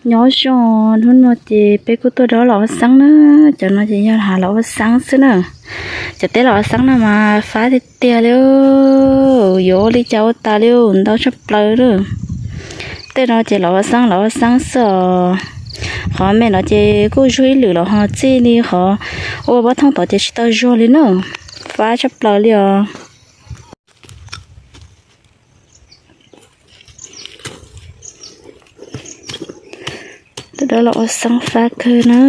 Nyob zoo, hnub no ces peb kuj tuaj dob los ua xeeb na. Cov no ces yog hav los ua xeeb xwb na. Cov teb los ua xeeb no mas fab tiag tiag li, yuav ua li cas ua tas li, ntau tshaj plaws na. Tej no ces los ua xeeb los ua xeeb xwb os. Qhov me no ces kuj zuag ib lwm los ho txij li qhov ua pob thooj tod ces tsis tau zuag li na. Fab tshaj plaws li os. Tus dawb los ua xeeb fab kawg na.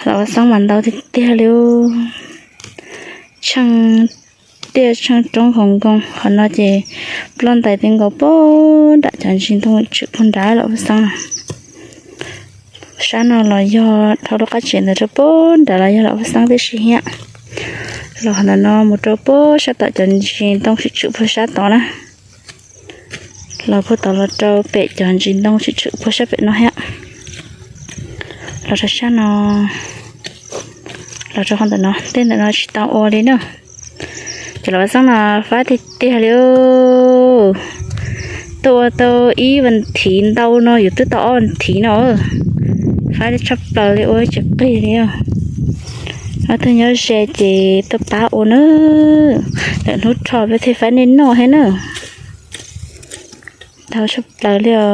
Los ua xeeb mas ntau tiag tiag li. Tsheej tiaj tsheej roob nkaus nkoos, qhov no ces ploj ntais ti nkaus pog nram cov ntsis ntoo tshwm pog nrad los ua xeeb no. Sab no los yog dhau lub qab tsev ntawd rau pog nrad los yog los ua xeeb tib si thiab. Los qhov ntawm no mus rau pog sab tom cov ntsis ntoo tshwm tshwm pog sab tod na. Los pog tod los rau pem cov ntsis ntoo tshwm tshwm pog sab pem no thiab. Los rau sab no, los rau qhov ntawm no, tej ntawm no tsis tau ua li na. Cov los ua xeeb no fab tiag tiag li. Tuaj ua tau ib vas thiv ntau no yus twb tau ob vas thiv no. Fab tshaj plaws li, ua tsis qig li. Ob tug nyob ze ces tuaj pab ua na. Lwm hnub rho peb thiaj faib nej noj thiab na. Ntau tshaj plaws li os.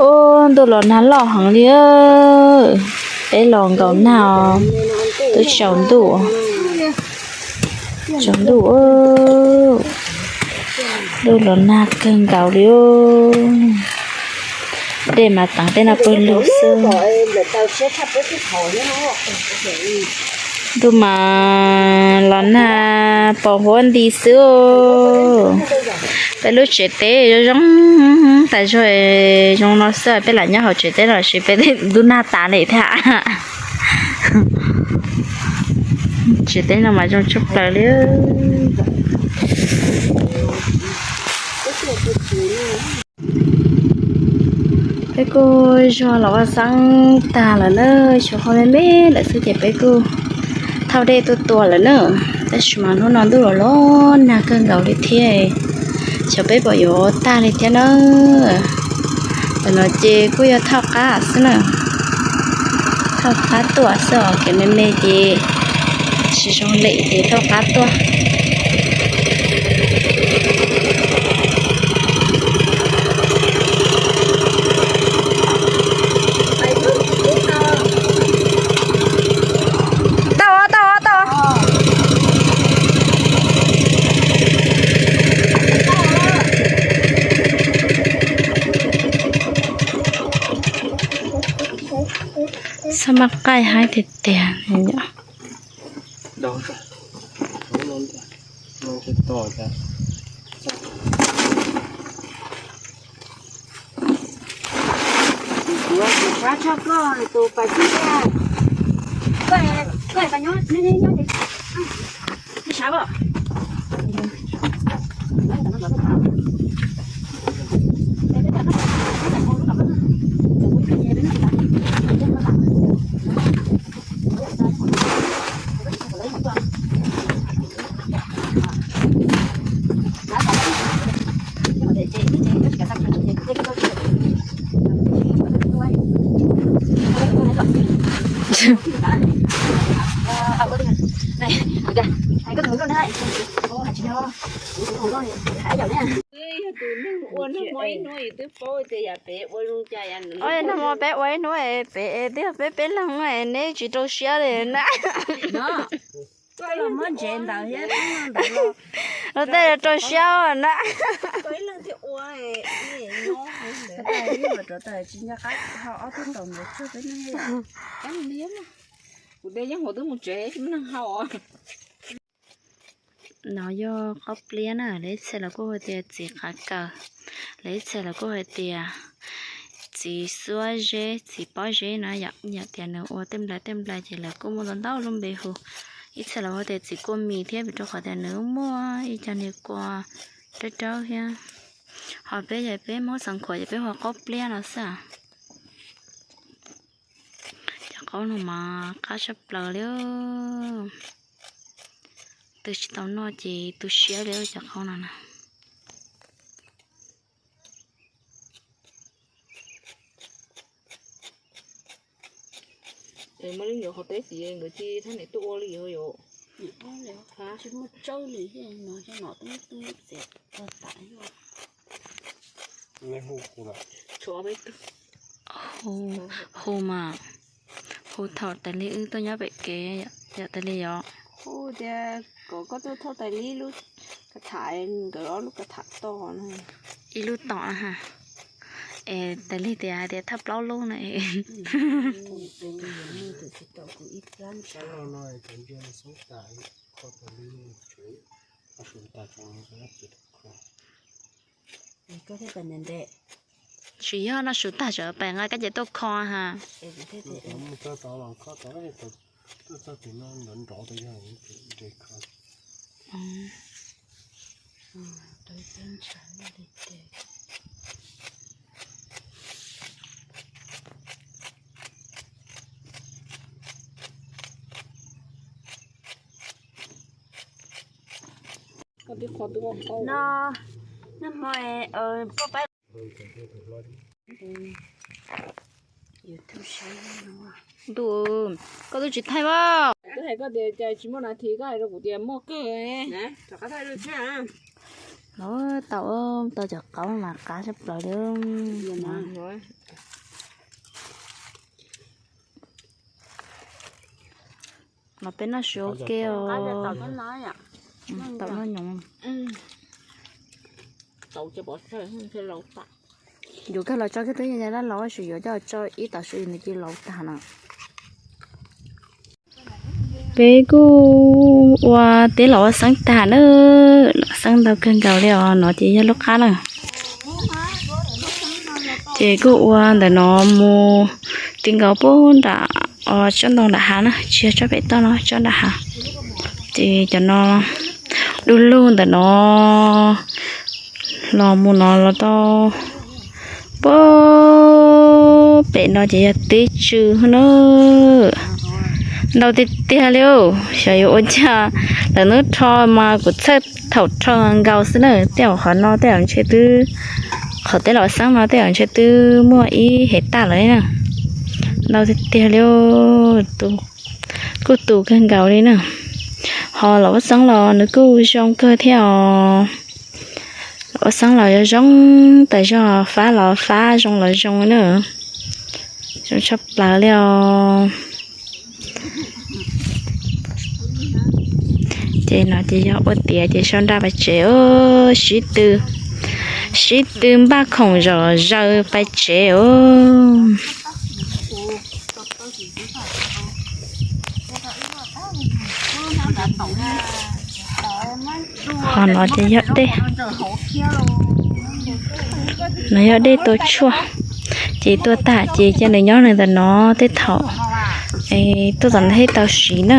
Ub, ntuj los nag loj heev li. Peb los nkaum nag os, twb tsaus ntuj, tsaus ntuj. Ntuj los nag kawg nkaus li. Dej mas teev tej no pawg lug xwb. Ntuj mas los nag pos huab nti xwb. Peb lub tsev teb zoo zoo tas zog, zoo no xwb, peb lam nyob hauv tsev teb no sis peb ntuj nag tas li thiab. Tsev teb no mas zoo tshaj plaws li. Peb kuj zog los ua xeeb tag lawm na, tshuav qhov me me lawm xwb ces peb kuj thauj dej tuaj tua lawm na. Tab sis mas hnub no ntuj los los nag kawg nkaus li thiab, xyov peb puas yuav tag li thiab na. Ntawm no ces kuj yog thauj qab xwb na, thauj qab tuaj xwb os, kev me me ces tsis zoo lem ces thauj qab tuaj. Tau, tau, tau. Xab maj qaij haib tiag tiag. Kuv tso koj tus pas tsib tiag. Koj, koj pas nyob, nyob, nyob, nyob, nyob sav os. Yog tus neeg ua nag hmo ib hnub yus twb paub tias yam pem ua zoo cas yam nws. Nag hmo peb ua ib hnub pem twb yog peb peb leeg neb tsis rau siab li na. Koj los muab ntsev ntawd thiab ntawd los, los tej rau siab na. Koj ib leeg thiaj ua, tsis nco qab ho ob tug ntaus ntawd tsuag peb neeg. Kuv de yeej hauv twb mus tsev tsis muaj neeg haus. No yog qaub pliab na, lawv ib txhia los kuj hu tias txiv qav kaws, lawv ib txhia los kuj hais tias txiv xuab zeb, txiv pob zeb no yom, yam tias nws ua tej nplai tej nplai ces lawv kuj muaj ntau ntau lub npe hu. Ib txhia los hu tias txiv kua mis thiab vim rau qhov tias nws muaj ib co niag kua dawb dawb thiab. Ho peb yog peb Hmoob Xeev Khuam ces peb hu qaub pliab no xwb. Cov qaub no mas qab tshaj plaws li. Twb tsis tau noj ces tu siab li cov qaub no na. Muaj leej yuav qhov teb ces nkawd cia thaj niam tuaj ua li yog. Hu mas, hu thaum tais li wb tuaj nyob pem kev, yog tais li yom. Hu tias kom koj tuaj thauj tais li lub ka tham, nkawd ob lub ka tham tod. Ib lub tom na ha. Es tais li tias hais tias thauj plaub lub na. Tsis yog noj su tag tseem pem nqa kab ces tuaj kho ha. No, nag hmo poj pab. Ntuj, koj twb tsis thaij mas. Twb hais koj tias cas tsis muaj nas this, koj hais rau kuv tias muaj kawg. Los tau, tau cov qaub mas qab tshaj plaws li. Los peb noj su ua ke os. Tau noj nyoos. Yuav kawg los tso kiag twb yog dab laug, tab sis yuav coj tso ib tav su nws cia laus tag no. Peb kuj ua teb los ua xeeb tag na, los xeeb ntau kawg nkaus li os, no ces yog lub qab na. Ces kuj ua ntawm no mus ti nkaus pub nram tsob ntoo nram hav na, tsis yog tsob pem toj no, tsob nram hav. Ces cov no du lug ntawm no los mus no los tau pub pem no ces yog teb tsw na. Ntau tiag tiag li, xyov yuav ua cas. Lawv hnub rho mas kuv txhawj thaum rho nkaus xwb na, tej zaum qhov no tej zaum ntshe twb, qhov teb los xeeb no tej zaum ntshe twb muaj ib hev tag lawm na. Ntau tiag tiag li, kuj tu kawg nkaus li na. Ho los ua xeeb los nws kuj zoo kawg thiab os. Los ua xeeb los zoo zoo tas zog, fab los fab, zoo los zoo na. Zoo tshaj plaws li os. Ces no ces yog ua tiav ces sau nra pais tsev, sib tw, sib tw npaj khoom zom zaws pais tsev os. Ho no ces yog dej, no yog dej tua tshuaj. Ces tuaj tag ces cia nws nyob nws ntawm no tej thaum tuaj tom no thiaj tau siv na.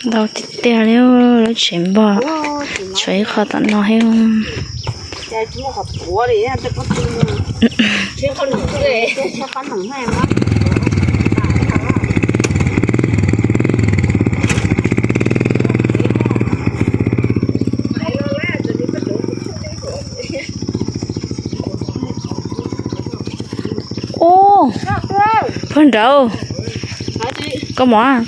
Ntau tiag tiag li, lub tsev npog tshuav ib qho tom no thiab. Ub, pag nraud, koj mov.